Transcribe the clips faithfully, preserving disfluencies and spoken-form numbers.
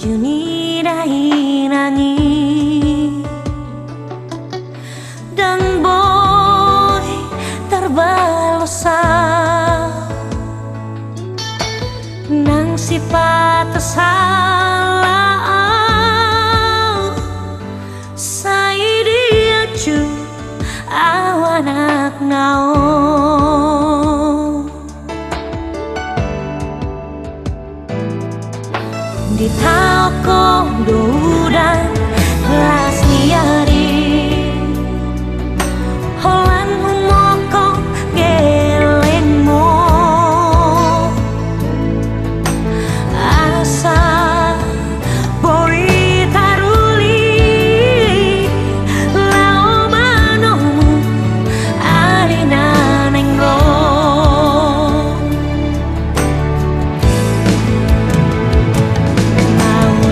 Ni dainang i ndang boi tarbalos au, nang sipata sala au, sai diacu au anakna on. Di taon on do udan las ni ari, holan humongkop gelengmu, asa boi taruli laho manomu ari na naeng ro.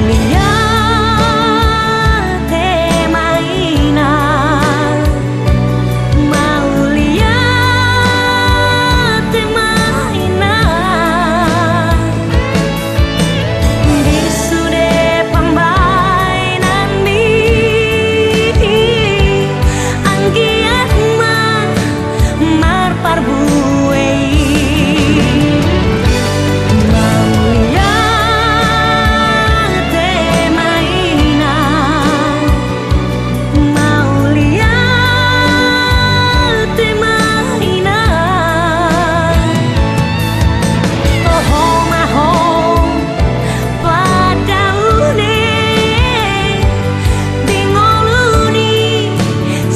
Mauliate ma inang, mauliate ma inang. Di sude pambahenan i, anggiat ma marparbue i. Mauliate ma inang, mauliate ma inang. Toho ma ho padaune di ngolu ni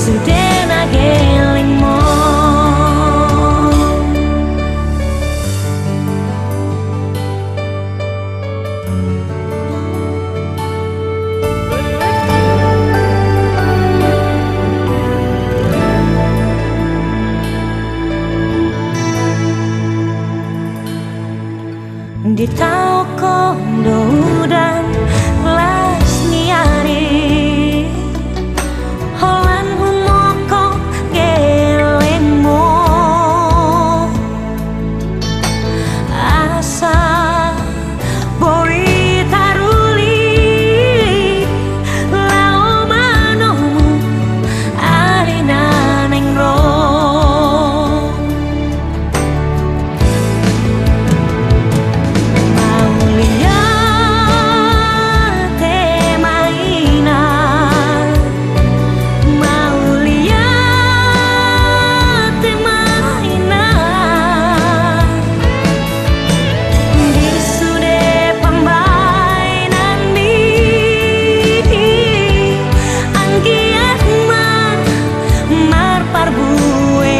sude na gelengmu. Di taon on do udan las ni ari, holan humongkop gelengmu, asa boi taruli laho manomu ari na naeng ro. Mauliate ma inang, mauliate ma inang. Di sude pambahenan i, anggiat ma marparbue i.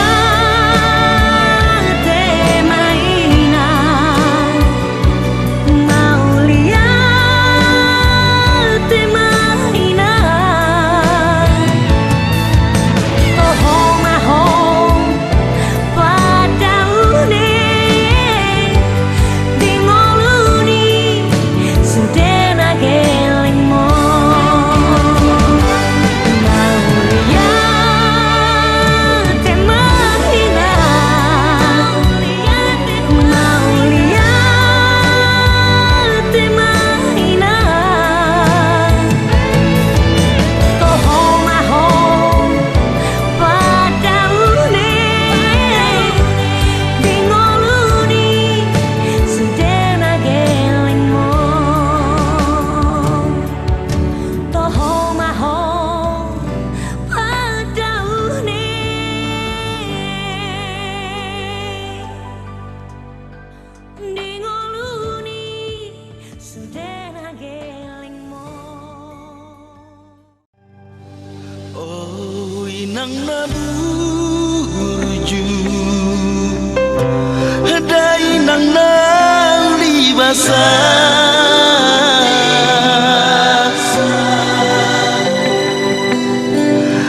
Mauliate ma inang, mauliate ma inang. Toho ma ho padaune di ngolu ni sude na gelengmu. Mauliate ma inang, mauliate ma inang. Toho ma ho padaune di ngolu ni sude na gelengmu. Toho ma ho padaune di ngolu ni sude na gelengmu. O inang na burju, dainang na uli basa,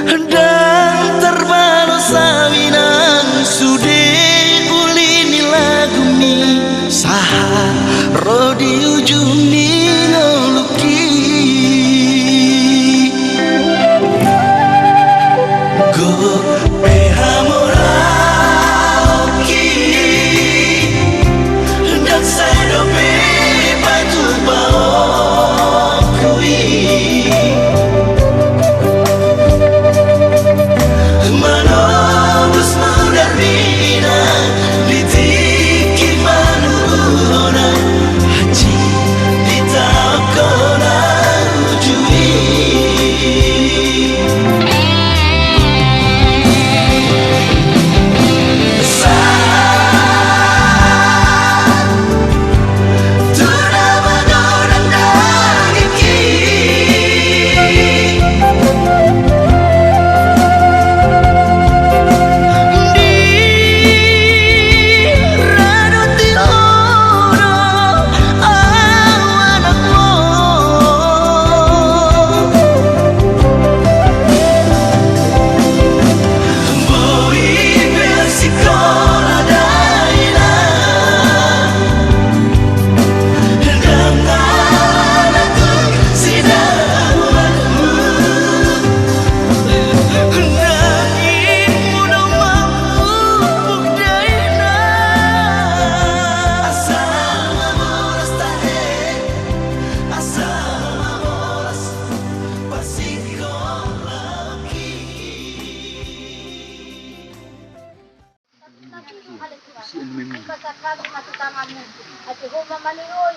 ndang tarbalos au inang sude uli ni lagumi sahat ro di ujung ni ngolungki. Gok pe hamoraonki,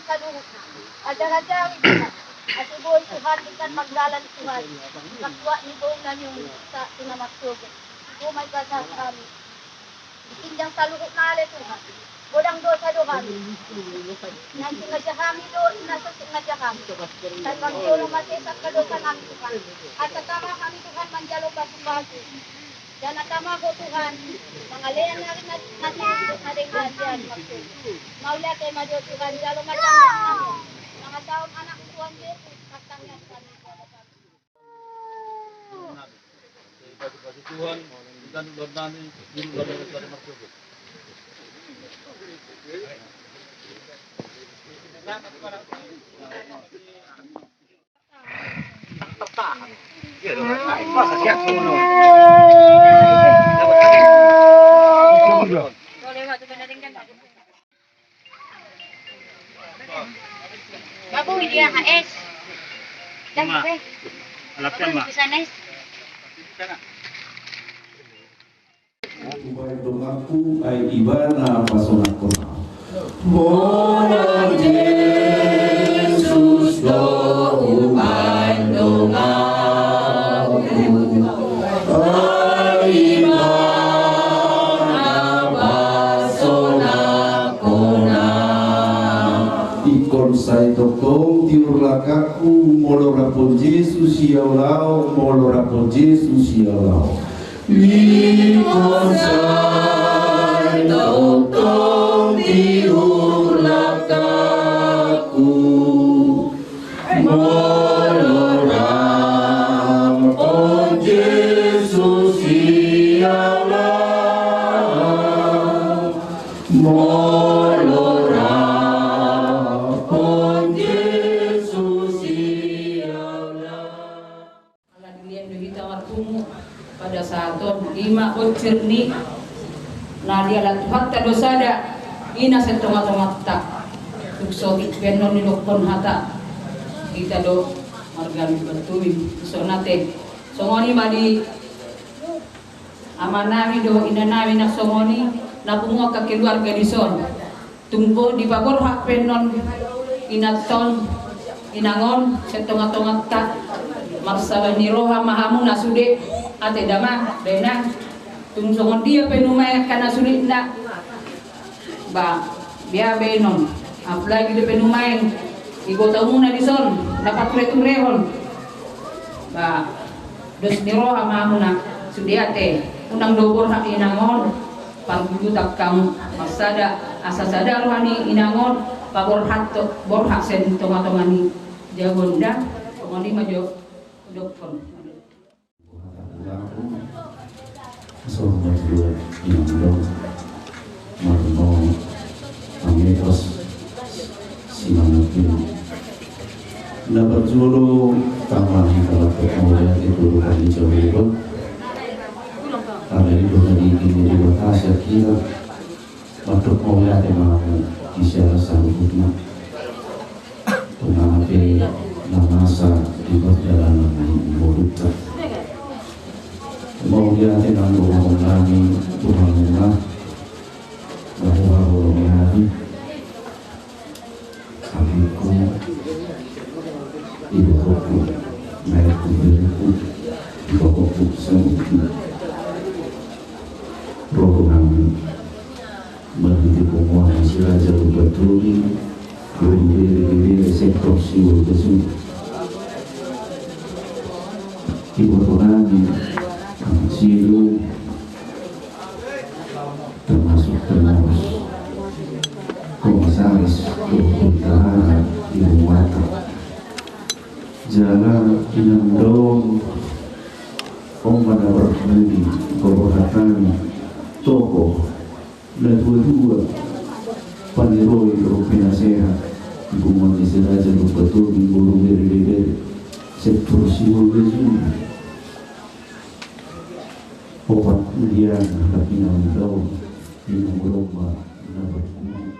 Saluhutna. Ajar-ajari hami, asa boi Tuhan, denggan mardalan Tuhan, martuat ni bouna ni on, sa tu na marsogot. Tuhan ma i pasahat hami. Ditinjang saluhutna ale Tuhan. Godang dosa do hami. Na singajari hami do, na so singajari hami. Sai parjolo ma sesa angka dosa nami Tuhan. Asa tama hami Tuhan manjalo pasu-pasu. Jala tama Ho Tuhan, mangalean ari na, na, na, na denggan di ari maksud. Mauliate ma jo Tuhan, jalo ma tangiang nami. Mangasahon Anak Tuhan Jesus, martangiang hami. Tuhan, dan ulang nami, di ulang nami, dari maksud. Babu, dia H S. Dan Ima. Gue. Alap Babu, Ima. Di sana, es. Umbahen donganku, ai Ibana pasonangkon au. Molo Jesus do umbahen donganku, ai Ibana pasonangkon au. Ingkon sai tongtong tiur langkangku, molo rap on Jesus ia ulaon, molo rap on Jesus ia ulaon. Ingkon sai tongtong tiur langkangku, molo rap on Jesus ia ulaon, molo rap on Jesus ia ulaon. Ala dilehon do hita marpungu pada saat on, ima bonsir ni na dialap Tuhanta do sada, i na sian tonga-tonganta. Tung so hita pe annon didokkon hata, hita do marga ni Bantumin, dison ate. Songon i ma di amanami dohot inanami na songon i, na pungu angka keluarga dison. Tung pe dipaborhat pe annon inanta on, inang on, sian tonga-tonganta, marsala ni roha ma hamuna sude, ate damang, dainang. Tung songon dia pe nuaeng angka na sulitna, ba, dia baenon, apalagi dope nuaeng ibotomuna dison, na pature-turehon. Ba, dos ni roha ma hamuna sude ate, unang do borhat inang on, pargulutan hamu, marsada, asa sada roha ni inang on, paborhat, borhat sian tonga-tonga ni jagonda, songon i ma jo hudokkon. Songon i ma jo inang on, marno, mangetos, simangapi. Na parjolo tama hita laho mauliate tu Tuhan i Jahowa. Ala i do na didok ni Debata sian hita, mandok mauliate ma hamu di siala saluhutna. Tongon pe na masa di pardalanan ni ngolunta. Mauliate ma hamu, Tuhan, Tuhan, na huhaholongi hami. Adingku, ibotoku, na ibotoku, ibotoku, sanggup. Rohonami, marhite punguan ni si Raja Lumban Tobing, Boru Bere Bebere, sektor Siwal Gasung. Ibotonami, Silu, termasuk pengurus, komisaris, dohot bendahara di Muata. Jala inang daong, on ma na marbudi, paborhathon, tokoh, natua-tua, paniroi dohot penasehat, di punguan ni si Raja Lumban Tobing, Boru Bere Bebere, sektor Siwal Gasung. Opat mulian, tapi inang daong, inang daong ma na marbudi.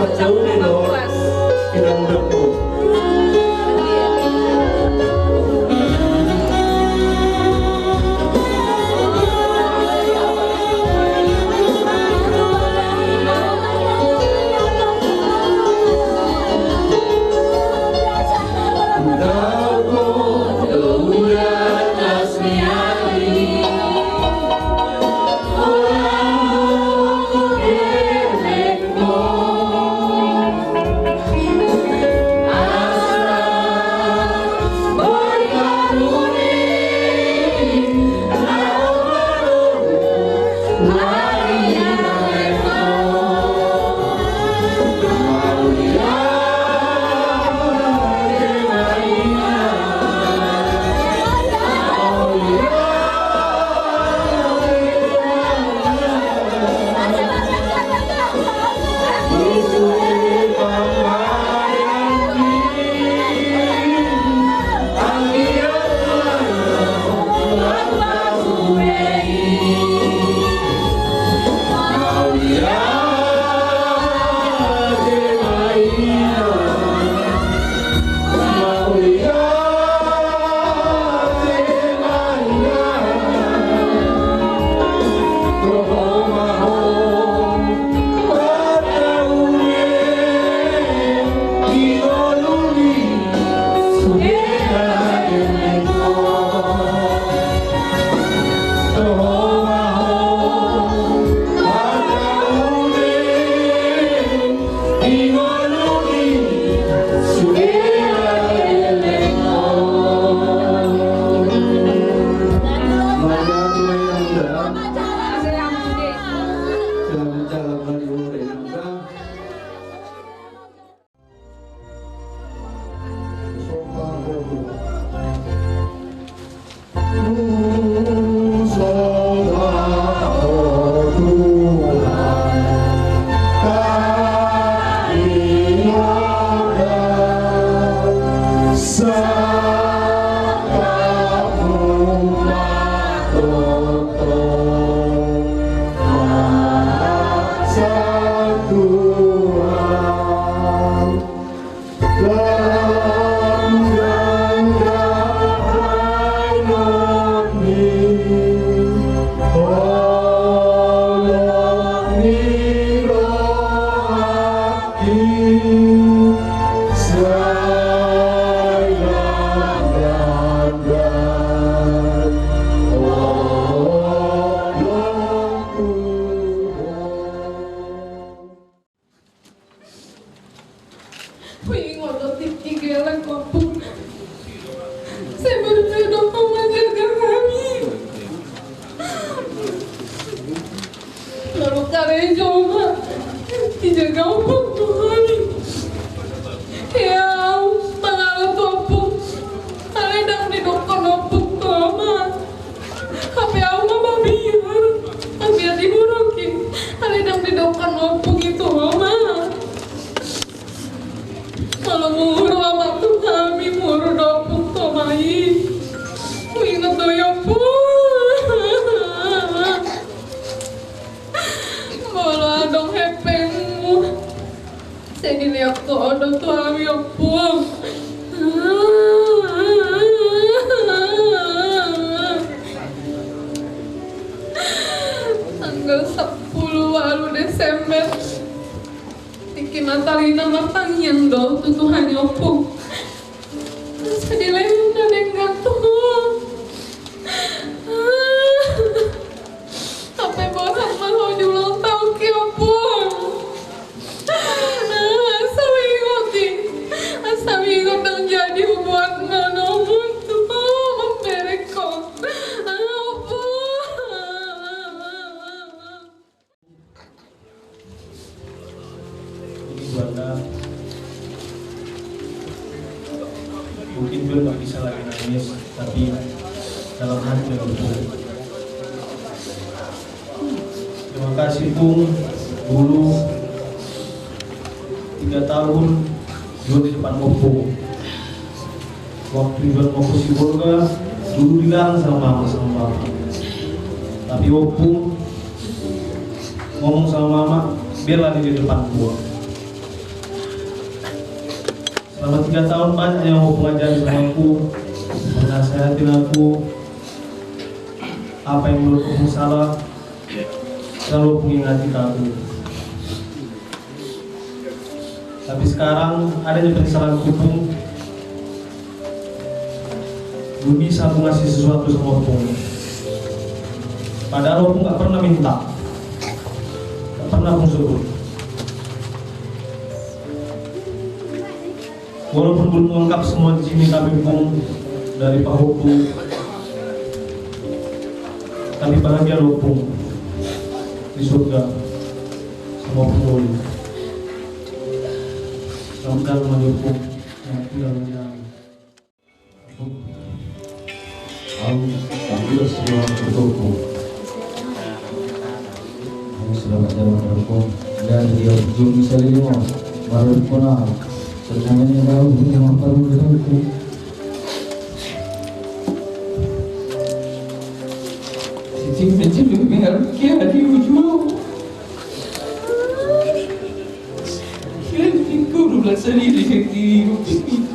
Jauh di luar, inang dengku. Huingot do tingki gelek, Ompung. Sai martua do Ho manjaga hami. Lalu karejo ma dijaga Ompung tu hami. Ia au mangalo tu Ompung, alai ndang didokkon Ompung tu Ho ma. Hape au ma mabiar, mabiar di borokku, alai ndang didokkon Ompung i tu Ho ma. Molo muru Ama tu hami, muru do Ompung tu Ho ma i. Huingot do i, Ompung. Molo adong hepengmu, sai dilehon Ho do tu hami, Ompung. Tanggal sampulu ualu Desember, tingki ma talina martangiang do tu Tuhan i, Ompung. Asa dilehon na denggan tu ho. Hape borhat ma ho di ulang taonki, Ompung. Asa huingot i, asa huingot ndang jadi hubuat ngana, Ompung, tu ho mambereng ho. Ompung. Ini Bunda, mungkin Bunda nggak bisa lagi nangis, tapi dalam hati Bunda. Terima kasih, Pung, dulu tiga tahun Bunda di depan Ompung. Waktu Iwan mau ke Sibolga, dulu dilarang sama mama sama papa. Tapi Ompung ngomong sama mama, biarlah dia di depan gua. Selama tiga tahun banyak yang mau pengajari sama aku, menasehati aku, apa yang menurut aku salah, selalu mengingatkan aku. Tapi sekarang adanya penyesalan Ompung, belum bisa aku ngasih sesuatu sama Ompung. Padahal Ompung gak pernah minta, gak pernah Ompung sebut. Walaupun belum lengkap semua di sini, tapi Ompung dari pahompu, tapi bahagia Ompung di surga sama Ompung Doli. Selamat jalan, Ompung. Selamat jalan. Au, au sudah siap bertemu. Au sudah macam bertemu. Dan dia ujung bisa lima. Baru kona. Sebenarnya kau punya apa bertemu? Cicing, cicing, dengar dia di ujung. Cicing, kau dulu sendiri di ujung.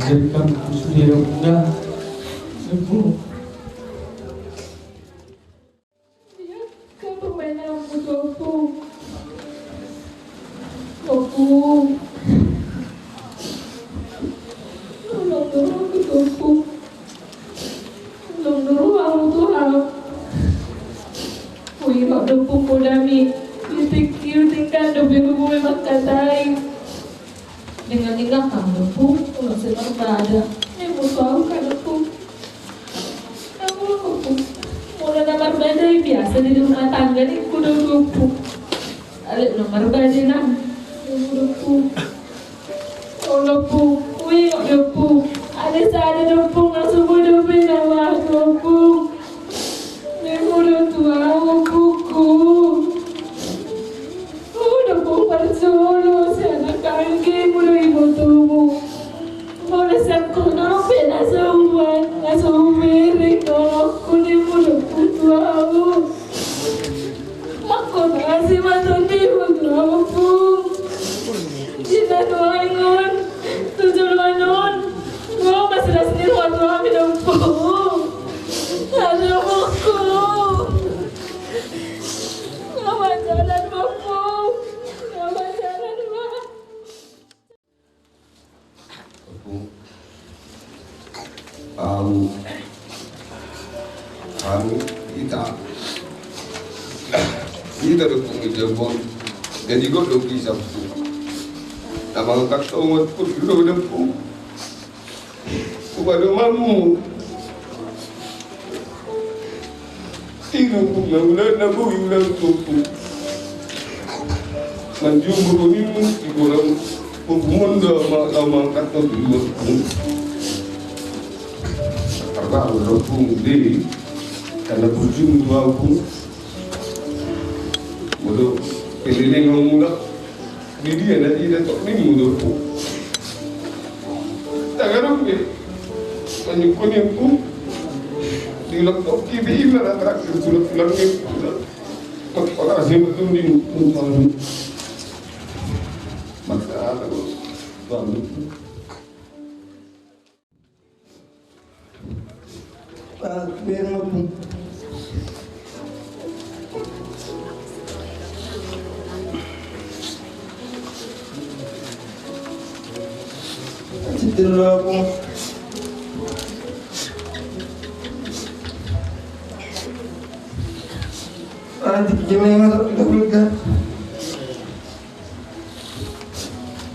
Jadikan aku sendiri, Bunda. Ibu. Dia kan permainanmu tuh, Ompung. Ompung. Tolong dong, aku tuh, Ompung. Tolong dong, aku tuh, Ompung. Wih, mak dong, Ompung, poda mi. Di tingki, tingkan, dong, biar gue makan tai. Dengan inang kamu, Ompung, ulang semar bada. Ini butuh aku kan, Ompung. Kamu, Ompung. Mula na marbada i biasa di rumah tangga ni, kuda Ompung. Alek na marbada na. Kamu, Ompung. Olo, Ompung. Wih, Ompung. Ada sada, Ompung, langsung bodo pe nama, Ompung. Ni mudo tu au, Ompungku. Mudo Ompung parjolo, sian angka anggimu do ibotomu. Molo sian kono pe na so uan, na so ubereng, tolongku ni mudo Ompung tu au. Mangkon asi ma tondimu tu au, Ompung. Di na nuaeng on, tu joloan on. Ngo ma silas ni roha tu hami do, Ompung. Aduh, Ompungku. Nama jalan, Ompung. Nama jalan, Bang. Ompung. Au. Anu, ita. Ita do, Ompung, di jabu on. Jadi, godang bisa, Ompung. Nama angkat tongotku dulu, Ompung. Upa domanmu. Tiru pun na ulaon na boi ulaon, Ompung. Manjumur uninmu di kolam, Ompung, monda ma, laho mangangkat tu luar, Ompung. Tarbaru do, Ompung, di karna burjum tu au, Ompung. Molo peleleng au mulak. Di dia na di datok ni mudo, Ompung. Tagadok be. Manyukuni, Ompung. Di loktok ki be ima na terakhir tulang-tulang ni. Makasih betul di, Ompung. Makasih. Bang. Ah, biar ngomong. Situ dulu aku. Ah, di kiri yang ada, kita buka.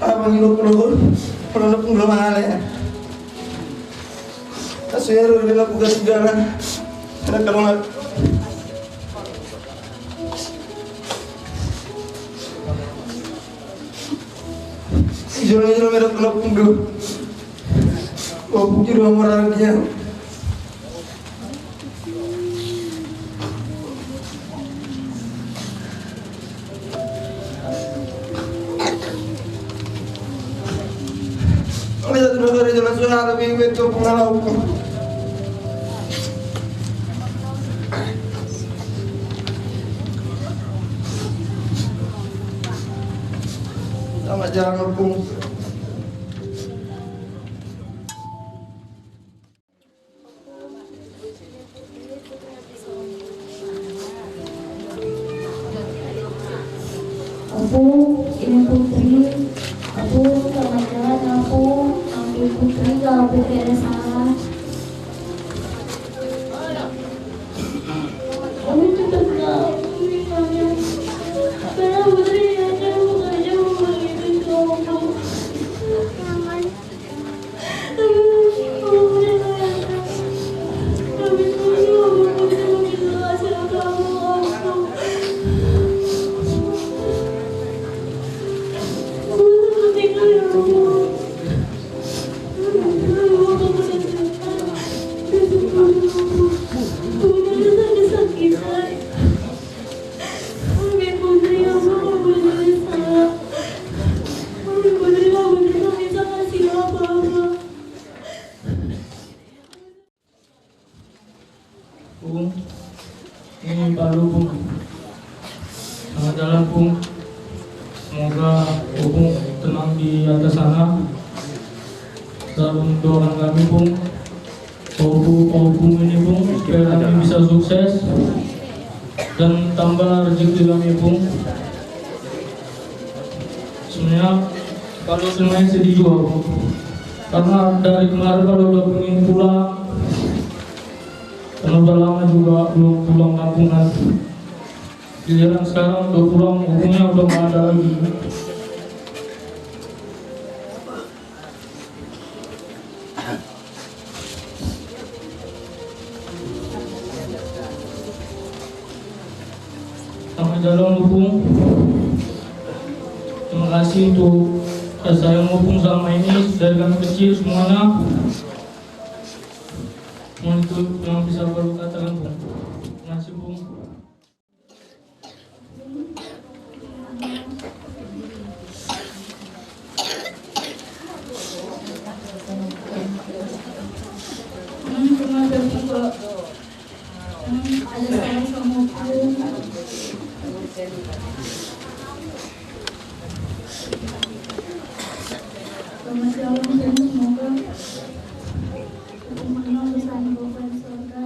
Abang, ino pun aku, pernah pun belum ada ya. Asli ya, udah bilang bukan segala. Ada kalau nggak. Ijol, ijol, ada pernah pun belum. Oh, mungkin belum orang dia. Selamat jalan, Ompung. Ompung, ini Putri. Ompung, selamat jalan, Ompung. Ampun, Putri, kalau Putri ada salah. Ompung, tetap salah, Ompung, misalnya. Karena Putri hanya bekerja membantu Ompung. Pung, ini Palu, Pung. Selamat jalan, Pung. Semoga Ompung tenang di atas sana. Selalu mendoakan kami, Pung. Ompung, Ompung ini, Pung, supaya kami bisa sukses dan tambah rezeki kami, Pung. Sebenarnya kalau sebenarnya sedih juga, Pung. Karena dari kemarin kalau udah pengen pulang, karena udah lama juga belum pulang kampung kan. Giliran sekarang udah pulang, Ompungnya udah nggak ada lagi. Selamat jalan, Ompung. Terima kasih untuk kasih sayang Ompung selama ini dari kami kecil semuanya. Mohon itu yang bisa Bapak katakan, Pung. Terima kasih, Pung. Selamat jalan, Pung. Semoga Ompung bisa mendapat surga.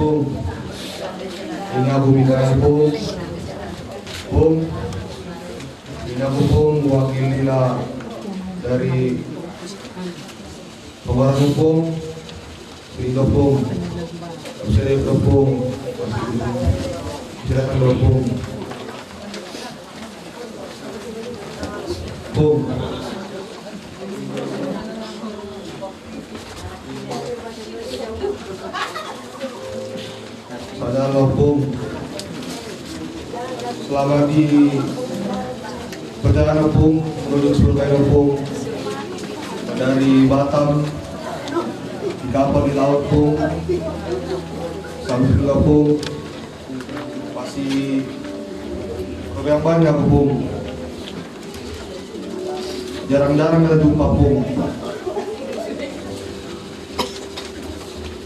Pung. Ini aku Mikael, Pung. Pung. Ini aku, Pung, wakilina dari Pengorang, Pung. Sini, Pung. Sini, Pung. Silakan, Pung. Pung. Sadar, Pung. Selama di perjalanan, Pung, menuju surga ini, Pung, dari Batam, di kapal, di laut, Pung, sampai surga, Pung. Pasti kebayang banyak, Pung. Jarang-jarang kita jumpa, Pung.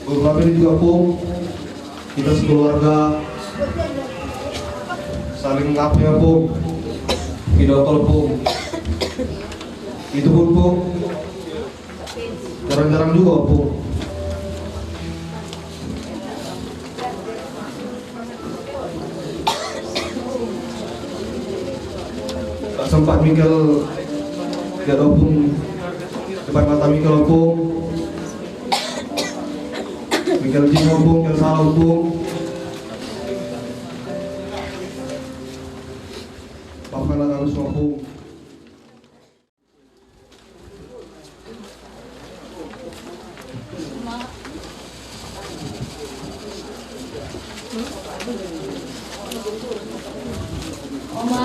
Beberapa ini juga, Pung. Kita sekeluarga saling ngapa ya, Pung. Video call, Pung. Itu pun, Pung. Jarang-jarang juga, Pung. Tak sempat Mikel, tidak ada, Pung. Depan mata Mikel, Pung. Mikel jino, Pung, Mikel salah, Pung. Maafkanlah kami semua, Pung. Oma.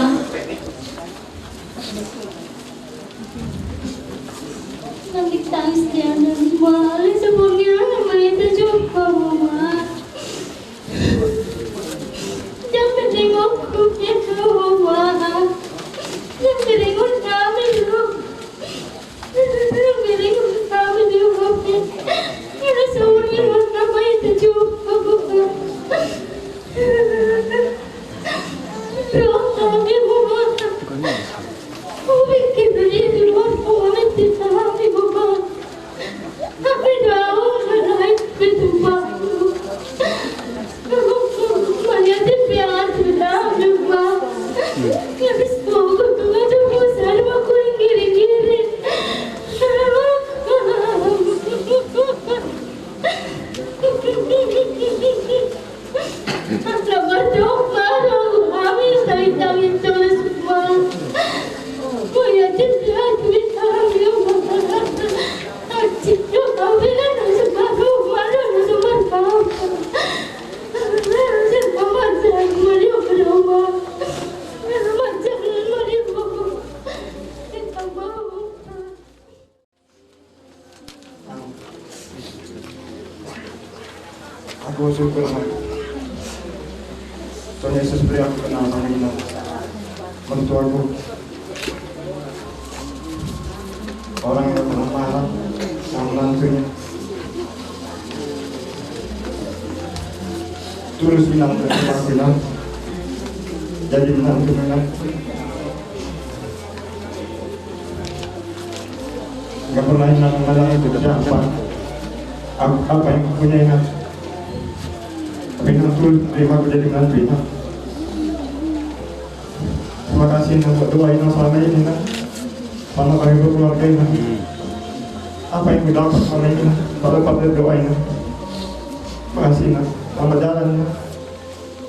Nangkin tangis dia, Oma. Alai saborngin, Oma, ita jumpa, Oma. Jam berdengok kuke kau, Oma. Jam berdengok kami, Oma. Aku syukur, Tuhan Yesus beri aku kenal sama Ina, mertuaku. Orang yang pernah marah sama menantunya. Tulus bilang terima kasih, Ina. Jadi menantu, Ina. Nggak pernah Ina menghalangi pekerjaan apa, ap-, apa yang kupunyai, Ina. Tapi Ina tulus terima aku jadi menantu, Ina. Terima kasih, Ina, buat doa Ina selama ini, Ina. Sama kami berkeluarga, Ina. Apa yang kudapat selama ini, Ina, tak lepas dari doa Ina. Terima kasih, Ina. Selamat jalan, Ina.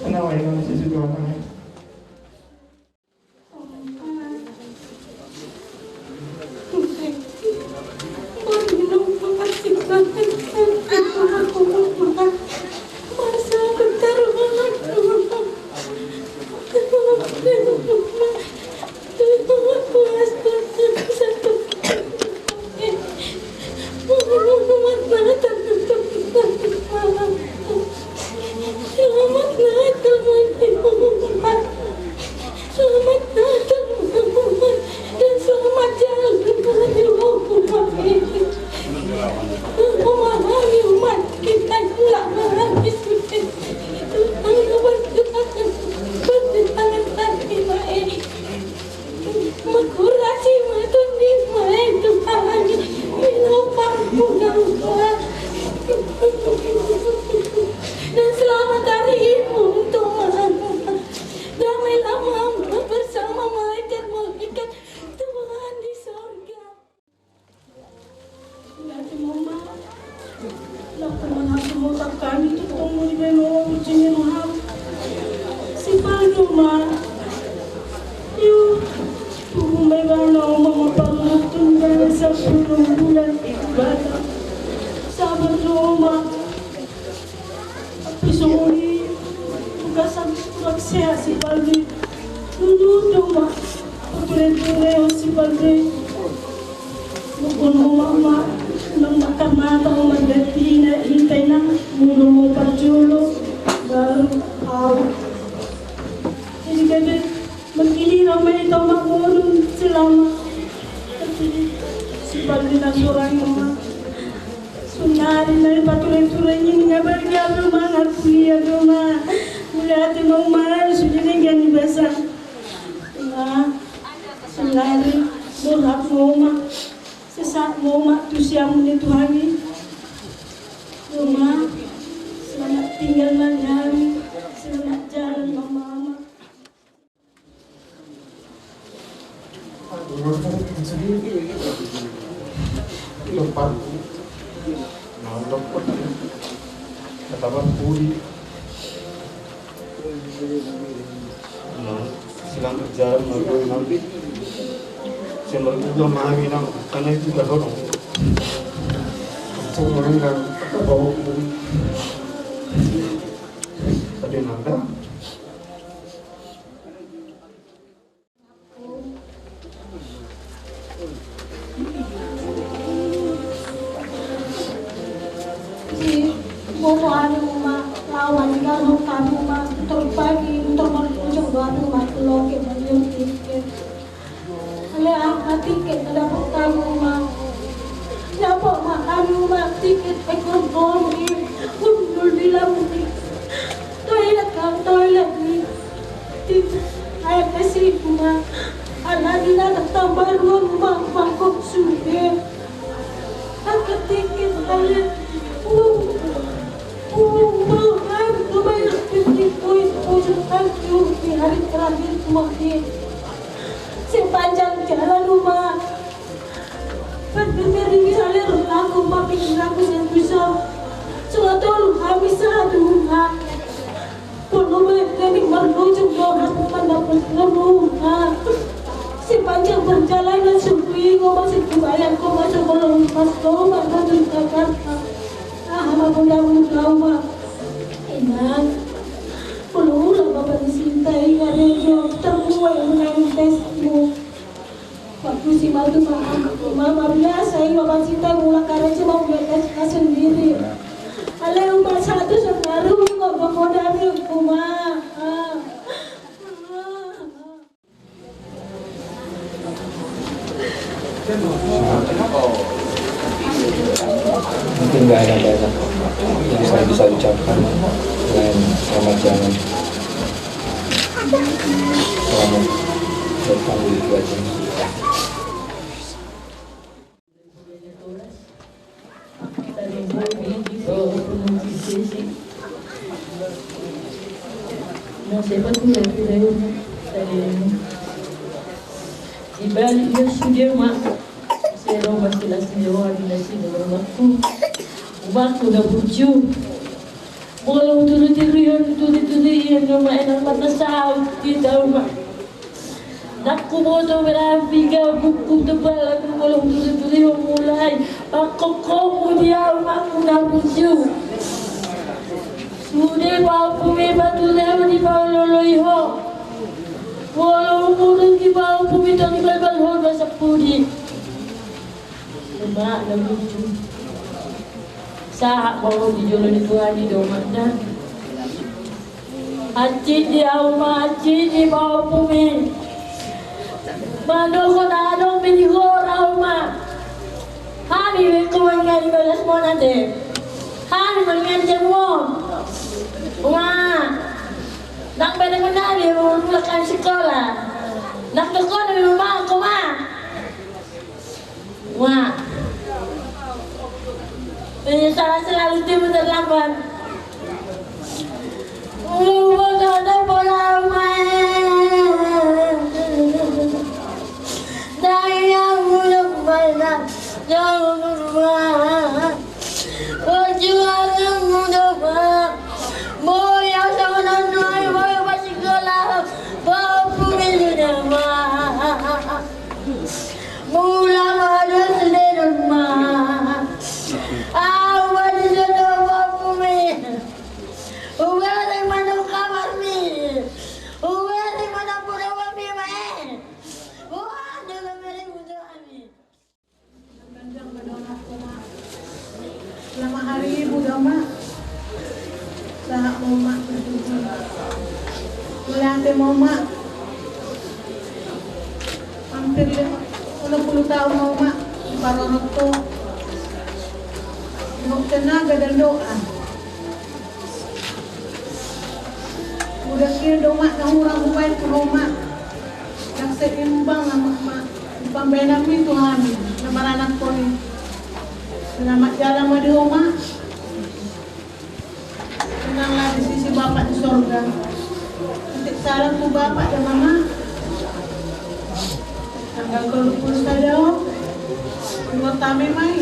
Kenal, Ina, di sisi Tuhan, Ina. Sehat si Paldi. Dulu tu ma. Ture-ture si Paldi. Bukan oma ma. Nang bakar mata oma ganti na intai na. Mulu mau parjolo. Baru au. Jadi gede. Mengkini ramai tau mak murun selama. Si Paldi na sorang oma. Sunari nai pature-ture ni nga bagia do ma, nga kuliah do ma. Mula ate mau ma sude denggan ni basa. Ma, sunari borhat mau ma. Sesak mau ma tu siamun ni Tuhan i. Do ma, selamat tinggal ma ni hami. Selamat jalan ma mama. Selamat jalan, Mas Boy, nanti. Saya mau juga main, karena itu udah dorong. Saya mau main, bawa. Tadi nanda. Di boto anu ma lawan di garuk kamu ma, mutur pagi, mutur malam, ujung doa tu ma, loke balion tiket. Ale ah, ma tiket na dapot kamu ma. Dapot ma kamu ma tiket ekonomi. Undul di lampu. Toilet kan, toilet ni. Di air kasih kuma. Ala di na tambah ruang rumah mangkok sude. Angkat tiket toilet. Uh, uh, mau kan, lumayan tiket poin pojok kaki di hari terakhir kuma. Sepanjang jalan rumah. Berpikir di salir aku, mapikir aku satu jam. Sudah tolu kami satu rumah. Belum kami menuju doa mendapat rumah. Sepanjang perjalanan sepi, kau masih kebayang, kau masih belum pas kau menuju Jakarta. Ah, apa pun dah kau mah. Inang, belum lah bapak dicintai, ada yang terbuai menangis tesmu. Waktu si Madu ma, ma, ma biasa i ma pacinta mulak karejo ma mulak na sendiri. Ale uma satu separuh i ma gogoda ni uma. Mungkin nggak ada banyak yang saya bisa ucapkan selain selamat jalan. Selamat datang di Raja. Di balik sude ma, sero masilas ni roha di nasida umakku. Umakku na burju. Molo huturuti rion, tutu-tutu ian do ma enak mata saut di tau ma. Nang huboto berapi gabuk ku tebalan molo huturuti rion mulai. Pangkongkongmu di au umakku na burju. Sude paompumi pature ho di paoloi ho. Molo umur di paompumi tong di balbal ho dua sapudi. Uma na burju. Sahat ma ho di jolo ni Tuhan i do ma na. Hansit di au ma, hansit di paompumi. Mandok ho na adong be di ho ra uma. Hami be ko mangani bagas mona te. Hami mangani jamu. Uma. Nang bere mangani mulak hami sikola. Nang dokona be mangko ma. Wah. Penyesalan selalu timbul terlambat. Lupa kata pola main. Dari yang belum pernah jauh rumah. Perjuangan muda, Pak. Boy, yang sama dan Noy, boy, masih gelap. Bapak punya rumah. Mula madu sendiri rumah. Awal di sana bapak punya. Lima, Oma. Hampir lima, onom pulu taon, Oma. Parorot tu. Nunga tenaga dan doa. Udah kira doma na hurang hubaen tu Oma. Yang seimbang ama ma. Pambaenanmi tu hami na maranak koni. Selamat jalan ma di Oma. Tenanglah di sisi Bapak di sorga. Titip salam tu Bapak dan Mama. Tanggal tolu pulu sada on. Dua tame mai.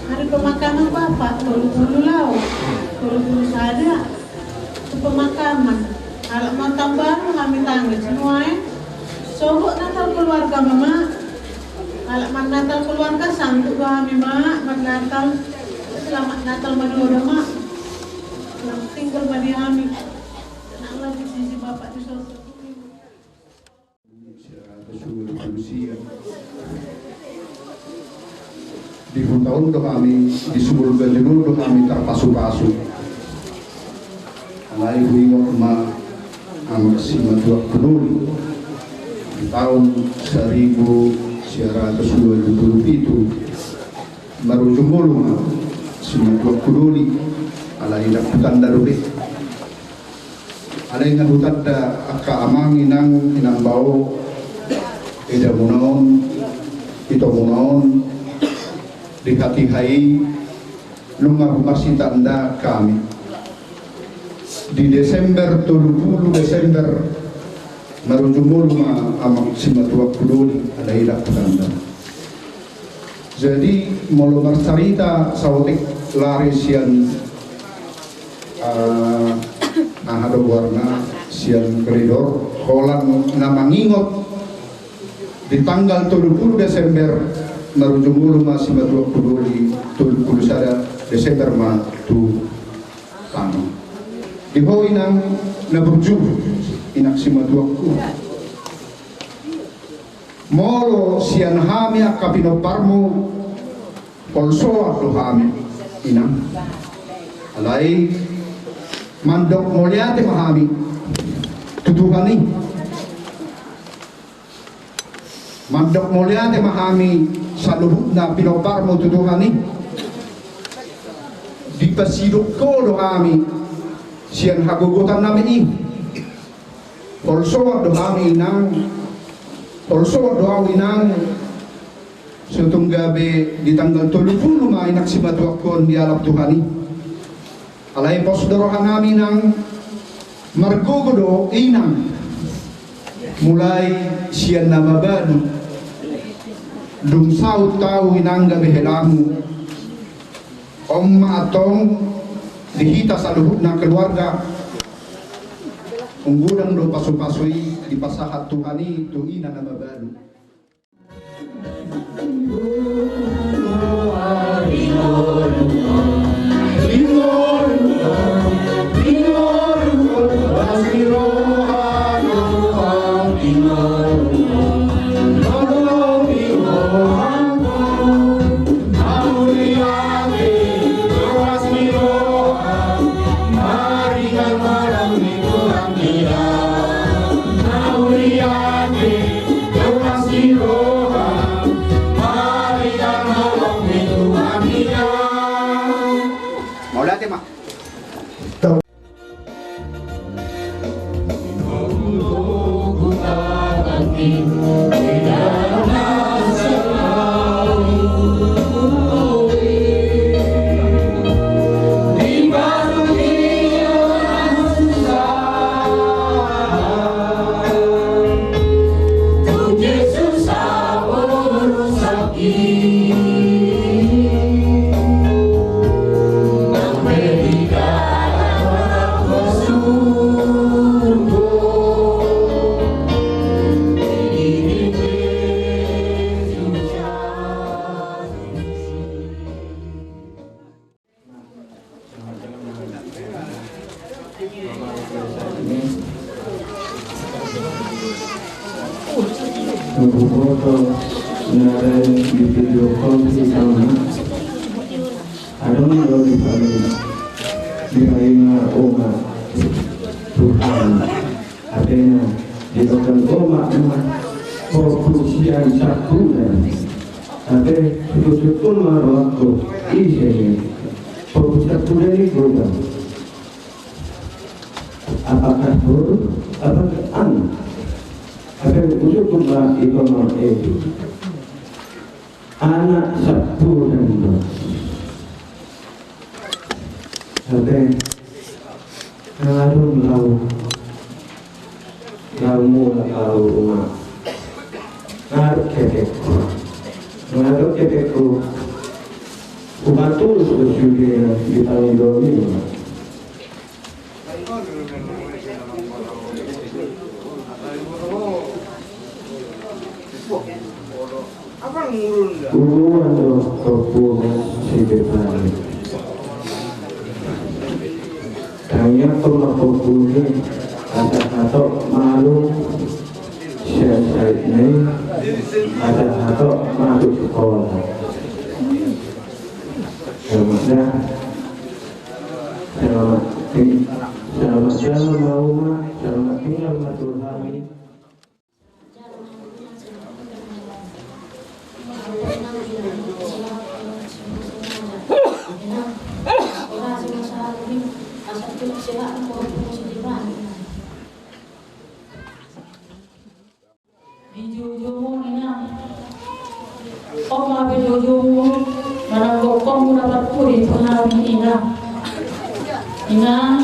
Hari pemakaman Bapak, tolu pulu laho. Tolu pulu sada. Tu pemakaman. Alak ma tambah hami tangis nuaeng. Sogot Natal keluarga Mama. Alak marnatal keluarga sanggup do hami ma marnatal. Selamat Natal ma di roha Mama. Selamat tinggal ma di hami. Tenanglah di sisi Bapak di sorga. Di huta on do hami, di sumur gajul do hami tarpasupasu. Alai huingot ma amak simatuak hudoli di taon saribu sia ratus ualu pulu pitu. Marujung ngolu ma simatuak hudoli, alai daputanda dope. Alai na hutanda angka amang inang, inang bao, edamuna on, itomuna on, di hatiha i, nunga humarsitanda hami. Di Desember, tolu pulu Desember, marujung ngolu ma amak simatuak hudoli, alai daputanda. Jadi, molo marcarita saotik lari sian, eh, aha do goarna, sian koridor, holan na mangingot di tanggal tolu pulu Desember, marujung ngolu ma simatuak hudoli, tolu pulu sada Desember ma tu tano. Di ho inang na burju, inang simatuakku. Molo sian hami angka pinomparmu, holsoan do hami, inang. Alai mandok mauliate ma hami tu Tuhan i. Mandok mauliate ma hami saluhutna pinomparmu tu Tuhan i. Dipasiduk ho do hami sian hagogotan nami i. Holsoan do hami, inang. Holsoan do ahu, inang. So tung gabe di tanggal tolu pulu ma inang simatuakku on dialap Tuhan i. Alai pos do roha nami, inang. Margogo do, inang. Mulai sian na mabalu. Dung saut ahu, inang, gabe helamu. On ma antong di hita saluhutna keluarga. Godang do pasupasu i dipasahat Tuhan i tu ina na mabalu. Mauliate ma. Nunggu foto na ada di video call di sana. Ada nang di sana. Di sana, oh, Tuhan. Hape na didok omak ma, porpuk sian Sampudan. Hape suhut-suhut ma rohangku, ise ni porpuk Sampudan i, godang. Apakah boru, apakah anak? Hape suhut ma i, omak, eh, anak Sampudan do. Hape nunga adong laho, laho mulak ahu, omak. Nunga adong kepengku, nunga adong kepengku. Hupatorus do sude di pangidoan i, omak. Uluan do porpuk si Betani. Tangiangkon ma porpuk i, asa hatop malum sian sahitna i, asa hatop masuk sikola. Selamat da. Selamat ting-, selamat jalan ma, omak, selamat tinggal ma tu hami. Di joujoumu, inang. On ma hape joujoumu, manang gokhonmu na parpudi tu hami, inang. Inang.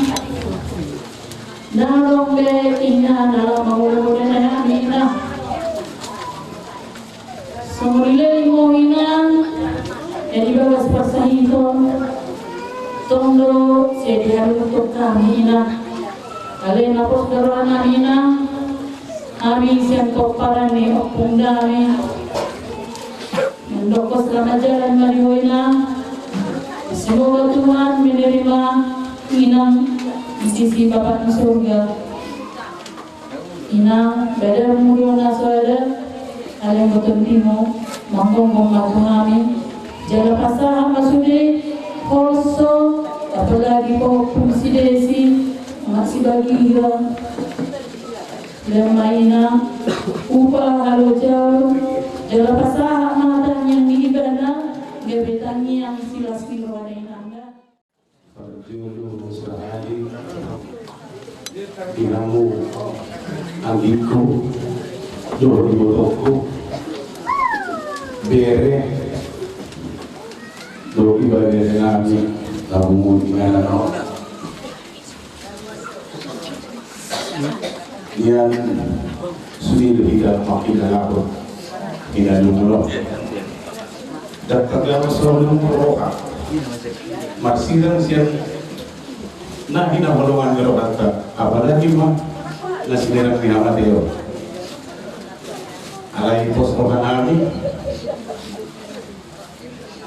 Ndang adong be, inang, na laho mangula-ngula hami, inang. Songon i lelengmu, inang, na di bagas parsahiton, tong do sai diharuthon hami, inang. Alai na pos do rohanami, inang, hami sian pomparan ni Ompung Dame mandokkon selamat jalan ma di ho, inang. Semoga Tuhan menerima inang di sisi Bapa di surga. Inang, badanmu do na so ada, alai anggo tondimu manggonggong ma tu hami. Jala pasahat ma sude holso, apalagi pahompu si Desi, anak si Bagia. Lehon ma, inang, upa halojaon, jala pasahat ma tangiang ni ibana, gabe tangiang silas ni roha, inang. Parjolo sahali, inangmu, anggingku, dohot ibotongku, bere, dohot ibereberenami, na pungu di inganan on. Nian sude do hita mangkilalahon inanmu on. Ndang tangkas ro roha marsirang sian na hinaholongan ni rohanta, apalagi ma na sinirang ni hamateon. Alai pos rohanami,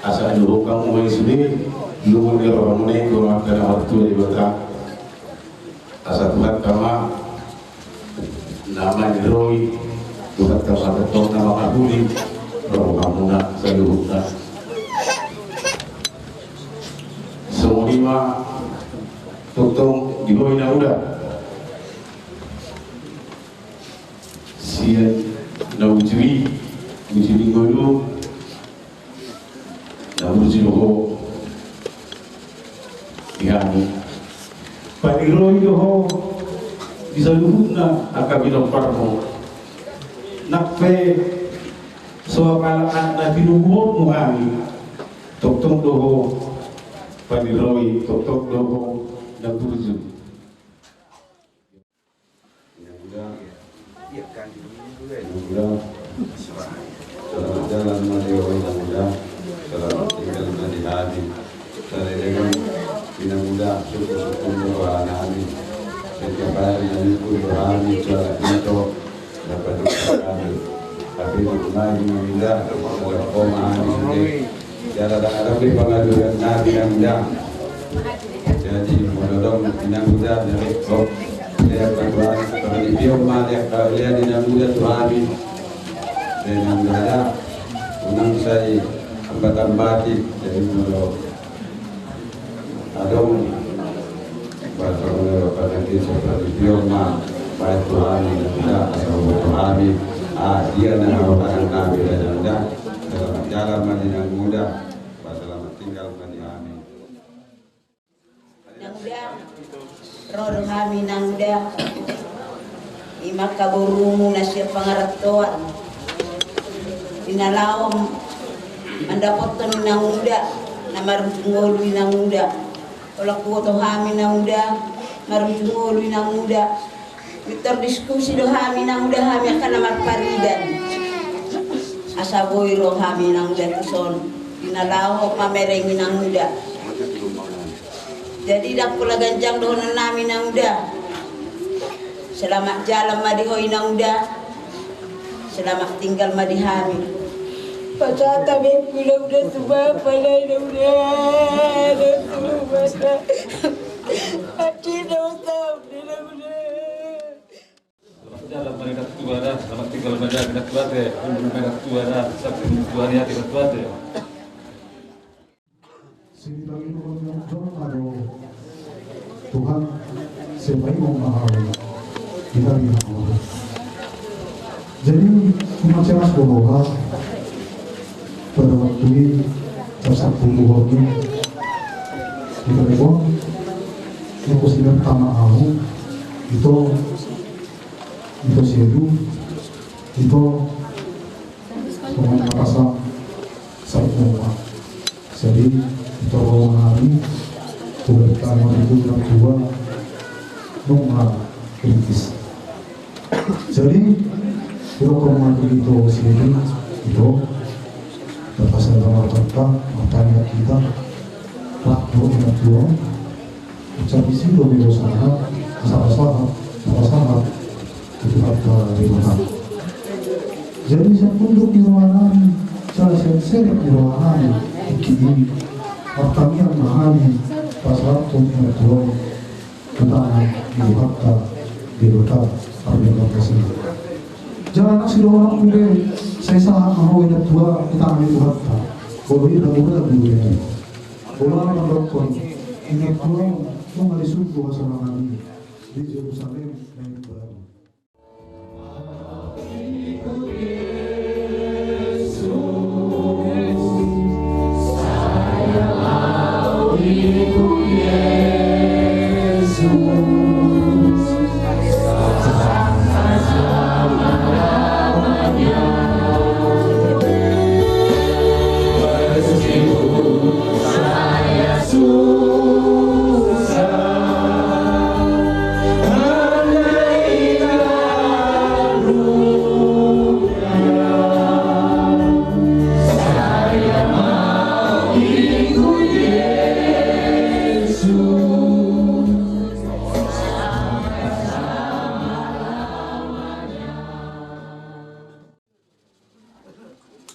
asa haluhon hamu ma i sude, lungun ni rohamuna i tu Amanta na martua Debata. Asa Tuhanta ma na maniroi, Tuhanta ma tongtong na mangapuli rohamuna saluhutna. Songon i ma tongtong di ho, inang, uda. Sian na uju i, uju ni ngolu, na burju do ho di hami. Paniroi do ho di saluhutna angka pinomparmu. Nang pe so apala anak na tinubuhonmu hami, tongtong do ho paniroi, tongtong do ho na burju. Inang Uda. Inang Uda. Selamat jalan ma di ho, Inang Uda. Selamat tinggal ma di hami. Salelengon, Inang Uda, suku-suku ni rohanami. Setiap hari na nipun rohami, suara pinto. Dapat hami. Tapi rumah Inang Uda, dalam koma hami sude. Jala dang adong be pangaduan nami, Inang Uda. Jadi molo adong, Inang Uda, dari kok, dia pangaduan, pangaduan ma dia kalian, Inang Uda, tu hami. Inang Uda, unang sai ambat-ambati. Jadi molo adong, bahasa molo pada kisah pangaduan ma. Baen tu hami nang uda, asa huboto hami, ah, dia na harohanami nang uda, selamat jalan ma di nang uda, selamat tinggal ma di hami. Nang uda, ro do hami nang uda. Ima angka borumu na sian pangarantoan. Di na laho mandapothon i nang uda, na marujung ngolu i nang uda. Holan huboto hami nang uda, marujung ngolu i nang uda. Mintor diskusi do hami nang uda, hami angka na marpariban. Asa boi ro hami nang uda tuson, di na laho mamereng i nang uda. Jadi ndang pola ganjang dohononnami nang uda. Selamat jalan ma di ho i nang uda. Selamat tinggal ma di hami. Pasahat hami nang uda tu bapa nai nang uda. Nang tu bapa nai. Hati nang uda, nang uda. Selamat jalan ma di natua da, selamat tinggal ma di natua da, umur ma di natua da, sakti tua ni hati natua da. Sini bagi pokoknya dong, aduh. Tuhan, siapa yang mau mahal? Kita lihat. Jadi, cuma cemas bola. Pada waktu i, jam sapulu wolu, di Cirebon, yang kusinar tama au, ito, ito Sedu, ito, songon na pasang, saut nunga. Jadi, ito ro hami, buat tama di bulan dua, nunga kritis. Jadi, ro hami tu ito Sedu, ito, terpaksa dalam kata, makanya kita, waktu anak tua, ucap isi do milo sana, asal-asal, asal-asal, itu kata di mana. Jadi, saya tunduk di ruangan, saya sensor di ruangan, kini, pertanian mahani, pasal pun anak tua, Tuhan, di Tuhan, di Tuhan, harus berterima kasih. Jala nang sidongan be, sai sahat ma ho inang tua, di tangan ni Tuhanta. Bolo i ragu-ragu be. Bolo na mandokkon, inang tua, nunga di surgo hasalamannami, di Jerusalem na imbaru.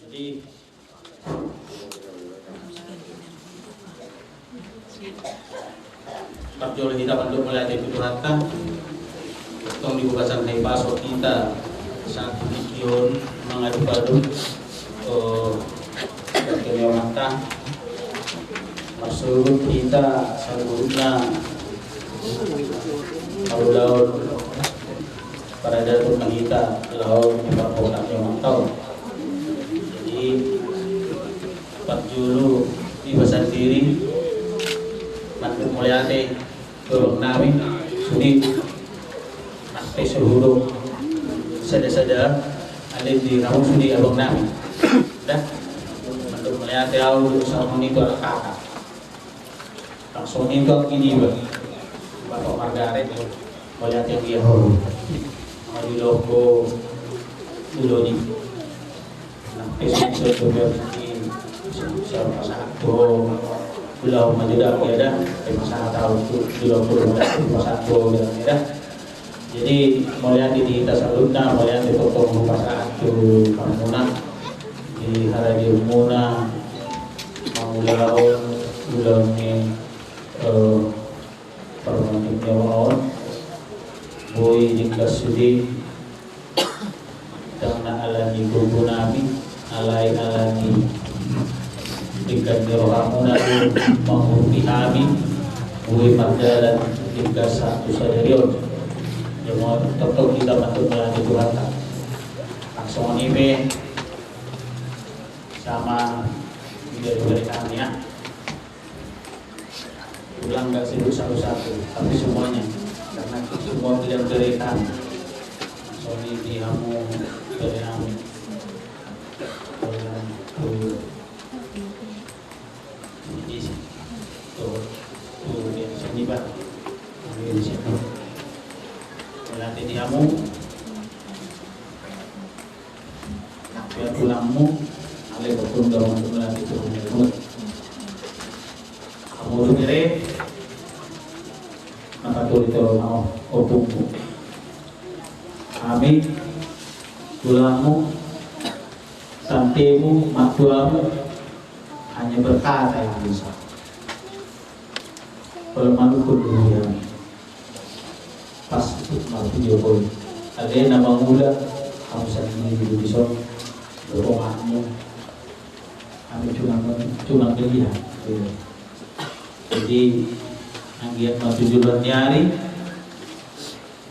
Jadi, parjolo hita mandok mauliate tu Tuhanta. Tong di bagasan hahipason hita saat tingki on mangadop-adop tu Amanta. Marsuhut hita saluhutna mangulahon paradaton na hita laho di parpokat ni Amanta on. Jadi, parjolo iba sandiri mandok mauliate tu abang nami, sude ate suhudok sada-sada, alai di naung sude abang nami. Da, mandok mauliate au songon i tu anak kakak. Langsung i tu anggi niba, Bapak Margaret, mauliate anggia. Mauliate anggia. Nang pe sensor tu pe di sian pasahat tu ho. Ulaon ma jo da anggia da, pe pasahat au tu, ulaon ma jo da pe pasahat tu ho da anggia da. Jadi, mauliate di hita saluhutna, mauliate tongtong hupasahat tu hamuna di harajamuna mangulahon ulaon ni, eh, parmantik ni awa on. Boi denggan sude, ndang na ala ni gogo nami, alai ala ni denggan ni rohamuna do mangurupi hami, boi mardalan denggan sahat tu sadari on. Tongtong hita mandok mauliate tu Tuhanta. Langsung on i pe sama dari mereka ya. Ulang nggak sebut satu-satu, tapi semuanya, karena semua tidak berikan. Langsung on i di hamu, dari hamu. Dari hamu. Jadi, tuh, tuh, dia sini, Pak. Ambil di situ. Mauliate di hamu. Biar tulangmu, ale bertunda untuk mauliate di hamu. Hamu tu kere, maka tuh itu mau opungmu. Hami, tulangmu, tantemu, matuamu, hanya berkata yang bisa. Kalau malu pun demikian. Pas itu malu pun Jokowi. Ada yang nama muda, kamu sendiri di dison, doronganmu. Kami cuma cuma melihat. Gitu. Jadi, anggiat maju juluan ni ari,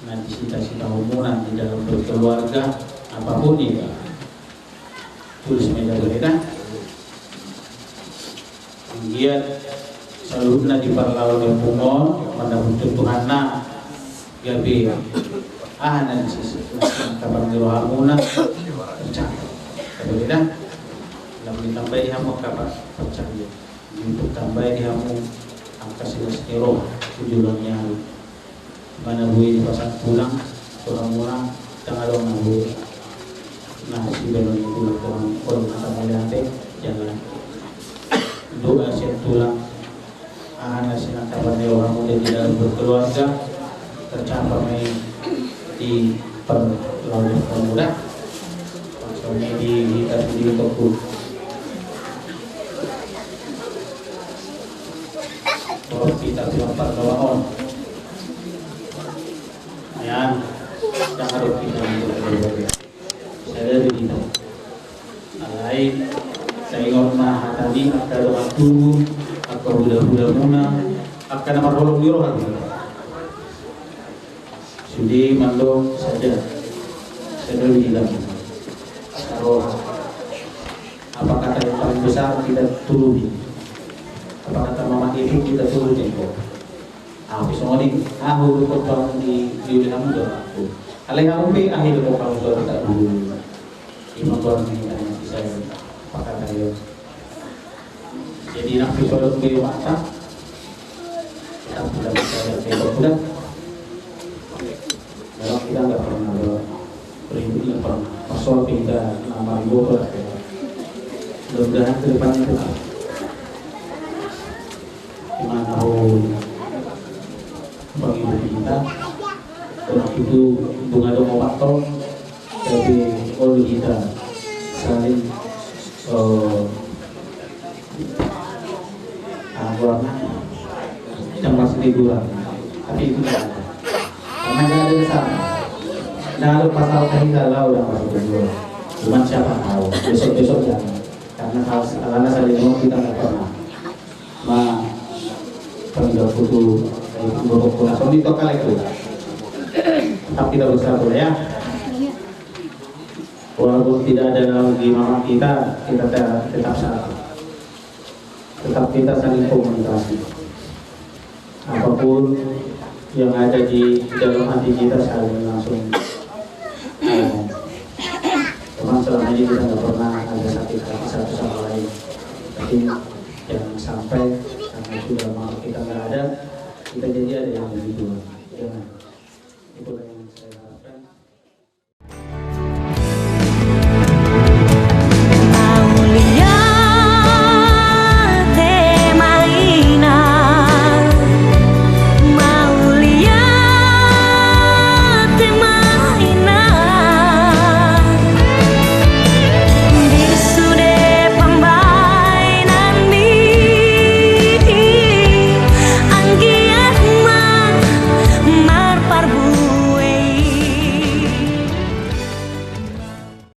nanti cita-cita umum nanti dalam berkeluarga, apapun itu. Tulis meja berita. Anggiat saluhutna di parlawan ni ompung on, mandapot tu Tuhanna, gabe aha na di sisi, angka pangidoanmuna, tercapai. Gabe beda, lalu ditambai di hamu angka pa-, percaya. Ditambai di hamu angka silas ni roha, tu joloan ni ari. Mana boi dipasahat tulang, tulang muna, tangalo na boi. Nah, sibaen ni tulang, tulang, olo na tamole ate, jalan. Doa sian tulang, aha na sinantapan ni rohamu di dalam berkeluarga, tercapai ma i di parlawan ni ompung on. Langsung i di hita sendiri tokut. Bahwa kita bilang parlawan on. Yan, jangan rugi dalam berbagai. Sadari hita. Alai, taingot ma hata ni angka dongan tubu, angka hulahula muna, angka na marholong ni roha. Sude mandok sadia. Sadari hita. Saroha. Apa kata yang paling besar kita turuti? Apa kata mama itu kita turuti? Ahu pe songon i, ahu do kok bangun di, di uli hamu do aku. Alai hamu pe ahu do kok bangun do aku tak dulu. Ima tuan ni kita yang bisa pakai tayo. Jadi nak pisau do pe mata. Kita sudah bisa yang tembak sudah. Memang kita nggak pernah ber-, ribut, nggak pernah. Masalah kita nama ribut lah. Mudah-mudahan ke depannya tetap. Di mana pun penghidupan kita, waktu itu bunga dong opat tahun, tapi kalau kita saling, eh, ah, warna, yang masih liburan, tapi itu nggak ada. Karena nggak ada dasar. Nah, kalau pasal kita lah udah masuk liburan. Cuman siapa tahu, besok-besok jangan. Karena kalau sekarang saling kita nggak pernah. Ma, kami udah butuh, eh, butuh kuna. Songon i tu kalek tu. Tetap kita bersatu ya. Walaupun tidak ada lagi mama kita, kita te-, tetap satu. Tetap kita saling komunikasi. Apapun yang ada di dalam hati kita saling langsung ngomong. Memang selama ini kita nggak pernah ada sakit hati satu sama lain. Tapi jangan sampai karena sudah maaf kita nggak ada, kita jadi ada yang lebih duluan. Jangan. Itulah yang saya